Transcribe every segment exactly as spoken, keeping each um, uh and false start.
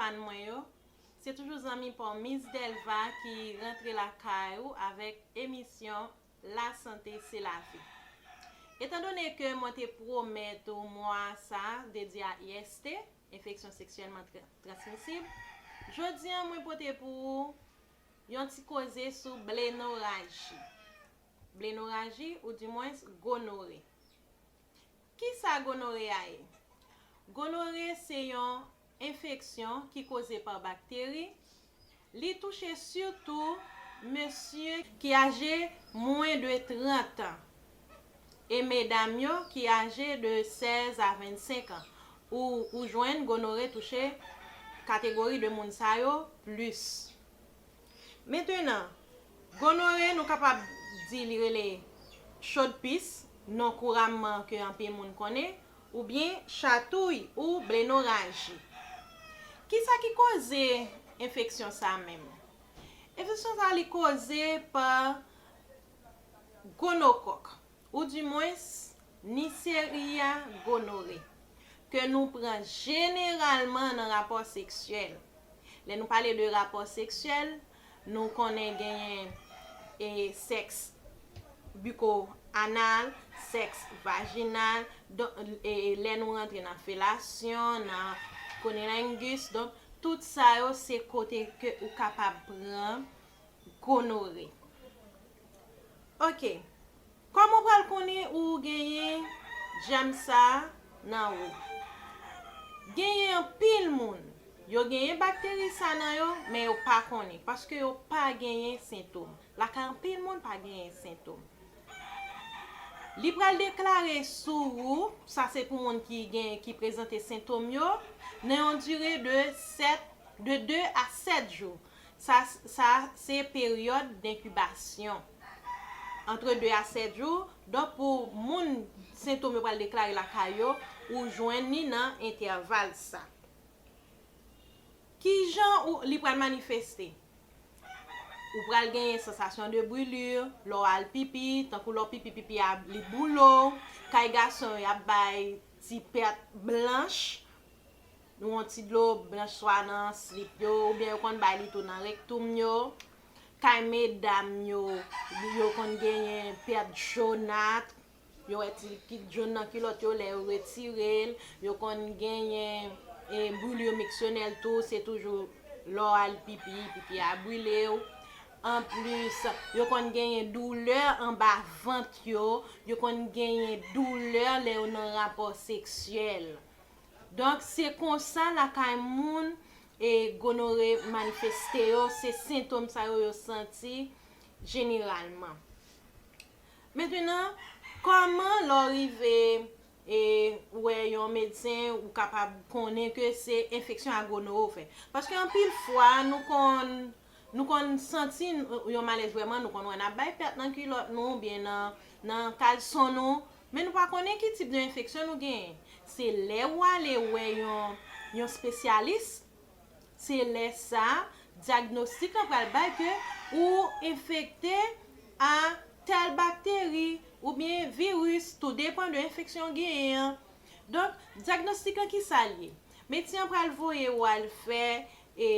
Fan mwen yo, se toujou zanmi pa w Miss Delva ki rantre lakay ou avèk emisyon La Santé c'est la vie. Etandone ke mwen te pwomèt ou mwa sa dedye a I S T, enfeksyon seksyèlman tra- transmisib, jodi a mwen pote pou ou yon ti koze sou blenoraji. Blenoraji, oudimwens gonore. Kisa gonore a ye? Gonore se yon enfeksyon ki koze pa bakteri. Li touche sitou mesye ki aje mwens de trant an e medam yo ki aje de sèz a vennsenk an. Ou, ou jwenn gonore touche kategori de moun sa yo plis. Mentenan, gonore nou kapab di li rele chòdpis, non kouramman ke anpil moun konnen, oubyen chatouy ou blenoraji. Kisa ki koze enfeksyon sa menm? Enfeksyon sa li koze pa gonokòk, oudimwens Neisseria gonorrhoeae, ke nou pran jeneralman nan rapò seksyèl. Lè nou pale de rapò seksyèl, nou konnen genyen e sèks biko-anal, sèks vajinal, donk e lè nou rantre nan felasyon, nan cunnilingus, donk tout sa yo se kote ke ou kapab pran gonore. Ok. Kòman w pral konnen ou genyen jèm sa a nan ou? Genyen anpil moun, yo genyen bakteri sa nan yo, men yo pa konnen, paske yo pa genyen sentòm. Lakay anpil moun pa genyen sentòm. Li pral deklare sou ou, sa se pou moun ki gen, ki prezante sentòm yo, nan yon dire de sèt, de de a sèt jou. Sa, sa se peryòd denkibasyon. Antre de a sèt jou. Donk, pou moun sentòm yo pral deklare lakay yo, ou jwenn li nan entèval sa. Kijan ou, li pral manifeste? Ou pral genyen sansasyon de brûlure, lè w al pipi, tankou lè w pipi, pipi a, li boule w. Kay gason yo, y ap bay ti pèt blanch, yon ti dlo blanch swa nan slip yo, oubyen yo konn bay li tou nan rektoum yo. Kay medam yo, yo konn genyen pèt jonat, yo wè ti likid jòn nan kilòt yo, lè yo retire l, yo konn genyen e brûlure mictionnelle tou, se toujou lè w al pipi, pipi a brile w. Anplis, yo konn genyen doulè anba vant yo, yo konn genyen doulè lè yo nan rapò seksyèl. Donk, se konsa lakay moun e gonore manifeste yo, se sentòm sa yo yo santi jeneralman. Mentenan, kòman lè w rive e wè yon medsen, ou kapab konnen ke se enfeksyon a gonore w fè? Paske anpil fwa, nou konn, nou konn santi n- yon malèz vrèman, nou konn wè n ap bay pèt nan kilòt nou, oubyen nan, nan kalson nou, men nou pa konnen ki tip de enfeksyon nou genyen. Se lè ou ale wè yon, yon espesyalis, se lè sa, dyagnostik lan pral bay ke ou enfekte a tèl bakteri oubyen viris, tou depan de enfeksyon w genyen an. Donk, dyagnostik lan ki sa l ye? Medsen an pral voye w al fè e,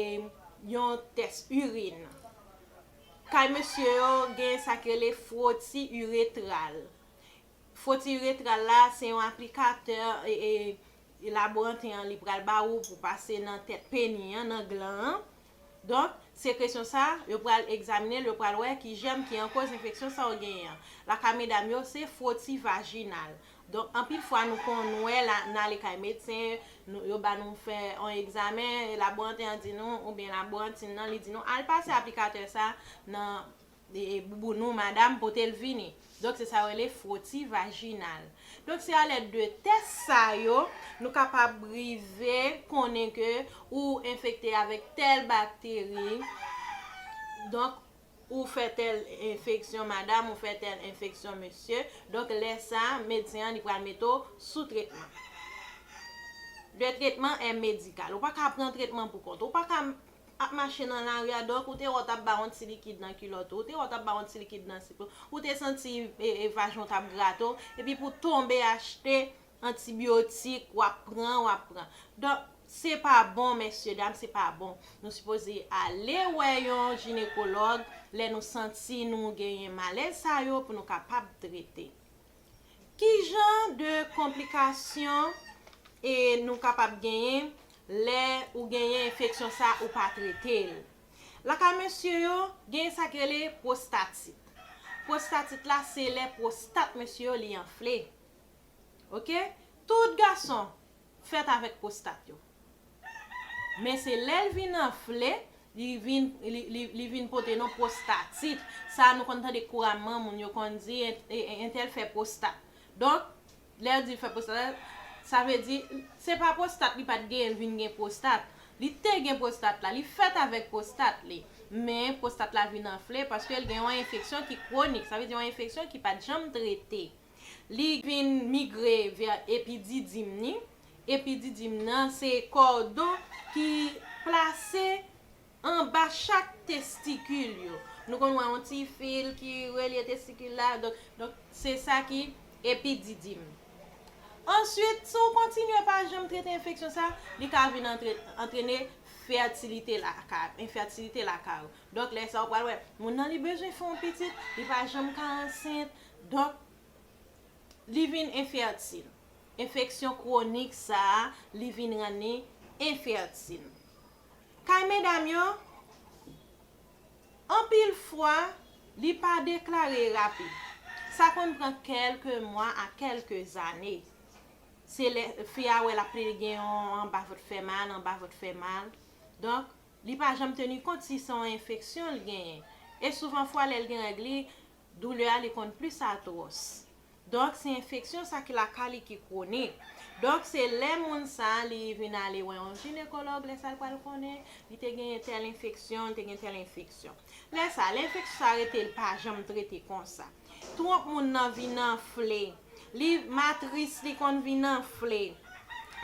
yon tès irin. Kay mesye yo, gen sa ki rele fwoti iretral. Fwoti iretral la, se yon aplikatè e, e, laboranten an li pral ba ou pou pase nan tèt peni an, nan glan an. Donk, sekresyon sa, yo pral egzamine l, yo pral wè ki jèm ki ankoz enfeksyon sa w genyen an. Lakay medam yo, se fwoti vajinal. Donk, anpil fwa, nou konn wè la, n ale kay medsen, nou, yo ba nou fè yon egzamen, laboranten an di nou, oubyen laborantin nan, li di nou, al pase aplikatè sa nan e, e, bouboun ou, madam, pote l vini. Donk, se sa yo rele fwoti vajinal. Donk, se alèd de tès sa yo, nou kapab rive konnen ke ou enfekte avèk tèl bakteri. Donk, ou fè tèl enfeksyon, madam, ou fè tèl enfeksyon, mesye. Donk, lè sa, medsen an, li pral mete w sou tretman. Le traitement est médical. Ou pa ka pran tretman pou kont ou. Ou pa ka ap mache nan lari a, donk ou te wè w t ap ba yon ti likid nan kilòt ou, ou te wè w t ap ba yon ti likid nan slip ou, ou te santi e, e, vajen w t ap grate w, epi pou w tonbe achte antibiyotik, w ap pran, w ap pran. Donk, Se pa bon, mesye dam, se pa bon. Nou sipoze ale wè yon jinekològ lè nou santi nou genyen malèz sa yo pou nou kapab trete. Ki jan de konplikasyon e nou kapab genyen lè ou genyen enfeksyon sa ou pa trete l? Lakay mesye yo, gen sa ki rele pwostatit. Pwostatit la se lè pwostat mesye yo li anfle. Oke? Tout gason fèt avèk pwostat yo. Men se lè l vin anfle, li vin, li, li, li vin pote non pwostatit. Sa nou konn tande kouramman moun yo konn di entèl fè pwostat. Donk, lè yo di l fè pwostat, sa vle di se pa pwostat li pa t genyen l vin gen pwostat. Li te gen pwostat la, li fèt avèk pwostat li. Men pwostat la vin anfle paske l gen yon enfeksyon ki kwonik. Sa vle di yon enfeksyon ki pa t janm trete. Li vin migre vè epididim ni. Epididim nan se kòdon ki plase anba chak testikil yo. Nou konn wè yon ti fil ki relye testikil la. Donk, donk se sa ki epididim. Answit, si w kontinye pa janm trete enfeksyon sa, li ka vin antre, antrene fètilite lakay, enfètilite lakay ou. Donk, lè sa w pral wè, moun nan li bezwen fè yon pitit, li pa janm ka ansent. Donk, li vin enfètil. Enfeksyon kwonik sa a, li vin rann li enfètil. Kay medam yo, anpil fwa, li pa deklare rapid. Sa konn pran kèlke mwa a kèlke zane. Se lè fi a wè l ap plede gen yon anba vant fè mal, anba vant fè mal. Donk, li pa janm teni kont si se yon enfeksyon l genyen. E souvan fwa lè l gen règ li, doulè a li konn plis atwòs. Donk, se enfeksyon sa ki lakay li ki kwonik. Donk, se lè moun sa li vin ale wè yon jinekològ, lè sa l pral konnen, li te genyen tèl enfeksyon, li te gen tèl enfeksyon. Lè sa, lè enfeksyon sa rete, li pa janm trete konsa. Twonp moun nan vin anfle. Li, matris li konn vin anfle.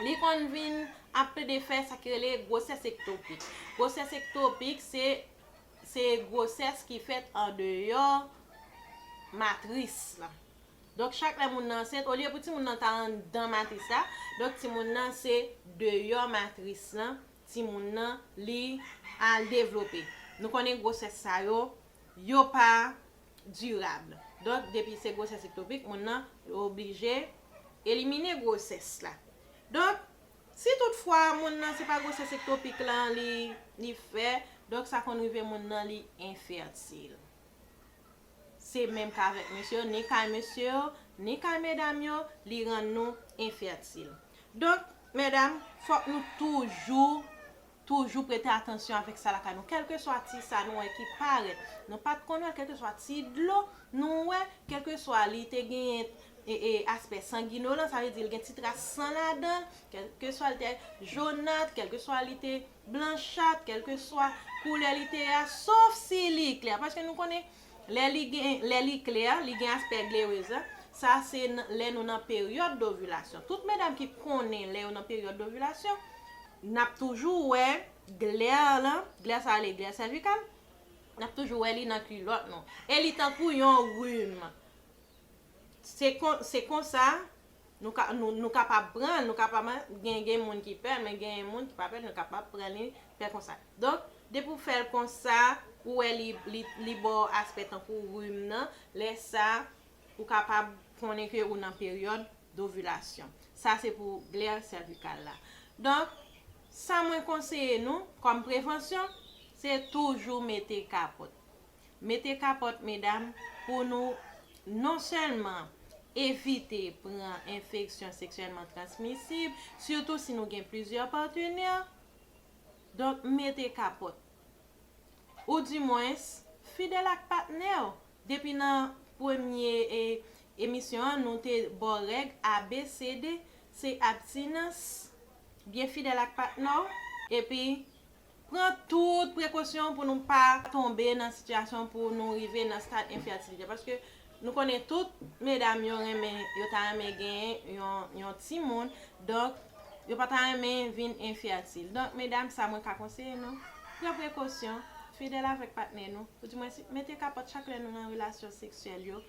Li konn vin ap plede fè sa ki rele gwosès ektopik. Gwosès ektopik, se, se gwosès ki fèt andeyò matris la. Donk, chak lè moun nan ansent, olye pou timoun nan ta anndan matris la, donk timoun nan se deyò matris lan, timoun nan li al devlope. Nou konnen gwosès sa yo, yo pa dirab. Donk, depi se gwosès ektopik, moun nan oblije elimine gwosès la. Donk, si toutfwa moun nan se pa gwosès ektopik lan li, li fè, donk sa konn rive moun nan li enfètil. Se menm ka avèk mesye yo, ni kay mesye yo, ni kay medam yo, li rann nou enfètil. Donk, medam, fòk nou toujou, toujou prete atansyon avèk sa lakay nou. Kèlkeswa ti sa nou wè ki parèt, nou pa t konn wè, kèlkeswa ti dlo nou wè, kèlkeswa li te genyen e, e, aspè sanginolan, sa vle di l gen ti tras san ladan l, kèlkeswa li te jònat, kèlkeswa li te blanchat, kèlkeswa koulè li te a, sof si li klè. Paske nou konnen, lè li gen, lè li klè, li gen aspè glewez la, sa se lè nou nan peryòd dovilasyon. Tout medam ki konnen lè yo nan peryòd dovilasyon, n ap toujou wè glè lan, glè sa rele glè sèvikal, n ap toujou wè li nan kilòt nou. E li tankou yon rim. Se kon, se konsa, nou ka, nou, nou kapab pran l, nou kapab, gen, gen moun ki pè l, men gen moun ki pa pè l, nou kapab pran li, fè konsa. Donk, depi w fè l konsa, ou wè li, li, li ba w aspè tankou rim nan, lè sa, ou kapab konnen ke ou nan peryòd dovilasyon. Sa se pou glè sèvikal la. Donk, sa mwen konseye nou, kòm prevansyon, se toujou mete kapòt. Mete kapòt, medam, pou nou non sèlman evite pran enfeksyon seksyèlman transmisib, sitou si nou gen plizyè patenè. Donk, mete kapòt. Ou dimwens, fidèl ak patnè w. Depi nan premye, e, emisyon an, nou te ba w règ A B C D, se abstinans, byen fidèl ak patnè w, epi pran tout prekosyon pou nou pa tonbe nan sitiyasyon pou nou rive nan stad enfètilite. Paske nou konnen tout medam yo renmen, yo ta renmen genyen yon, yon timoun. Donk, yo pa ta renmen vin enfètil. Donk, medam, sa mwen ka konseye nou, pran prekosyon, fidèl avèk patnè nou. Ou dimwens, mete kapòt chak lè nou nan relasyon seksyèl yo.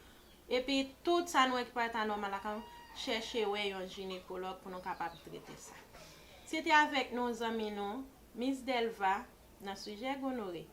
Epi, tout sa nou wè ki parèt anòmal la, kan chèche wè yon jinekològ pou nou kapab trete sa. Se te avèk nou zanmi nou, Miss Delva, nan sijè gonore.